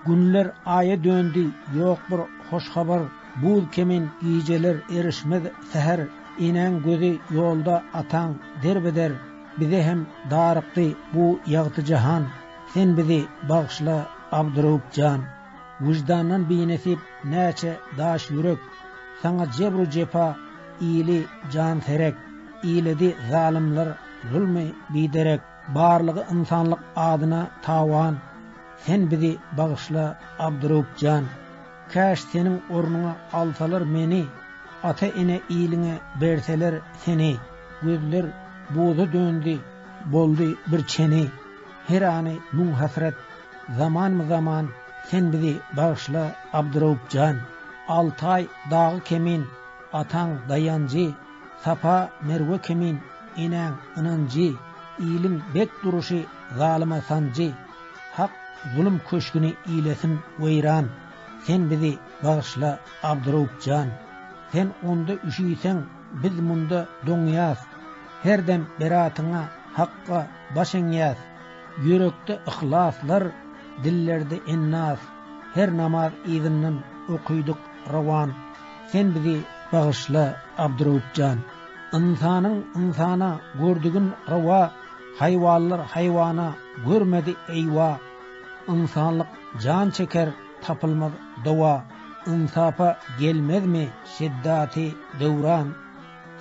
Günler aýa döndi, ýok bir hoş habar, Buz kemin gijeler erişmez säher, Enäň gözi ýolda, ataň derbeder, Bize hem darykdy bu ýagty jahan, Sen bizi bagyşla, Abdyraup jan. Wyždandan binesip näçe daş ýürek, Saňa jebru-jepa ili janserek, Iledi zalymlar zulmy biderek, Barlygy ynsanlyk adyna tawan, Sen bizi bagyşla, Abdyraup jan. Käş seniň ornuňa alsalar meni, Ata-ene iliňe berseler seni, Gözler buza döndi, boldy bir çeni, Her any müň hasrat, zamanmy-zaman, Sen bizi bagyşla, Abdyraup jan. Altaý dagy kemin, ataň daýanjy, Sapa, Merwe kemin, enäň ynanjy, Iliň bek duruşy zalyma sanjy, Hak zulum köşgüni ilesin weýran, Sen bizi bagyşla, Abdyraup jan. Sen onda üşüýseň, biz munda doňýas, Her dem beratyňa, Hakga baş eňýäs. Ýürekde yhlaslar, dillerde ennas, Her namaz yzyndan okydyk rowan, Sen bizi bagyşla, Abdyraup jan. Ynsanyň ynsana gördügin rowa, Haýwanlar haýwana görmedi eýwa, Ynsanlyk jan çeker tapylmaz dowa, Ynsapa gelmezmi şeddaty döwran,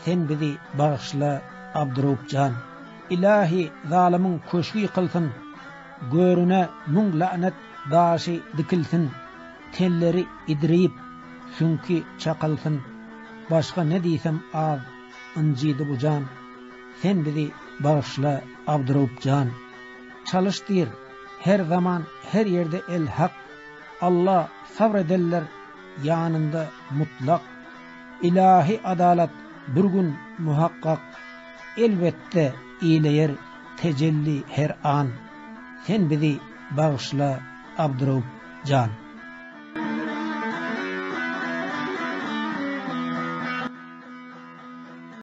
Sen bizi bagyşla Abdyraup jan. Ilahi zalymyň köşgi ýykylsyn, Görüne müň la'net daşy dikilsin, Telleri idrip, süňki çakylsyn, Başga ne diýsem az, ynjydy bu jan. Sen bizi bagyşla Abdyraup jan. Çalyş diýr, her zaman her ýerde el hak, Alla sabr edenler ýanynda mutlak. Ilahi adalat bir gün muhakkak, Elbetde eýleýer tejelli her an. Sen bizi bagyşla Abdyraup jan.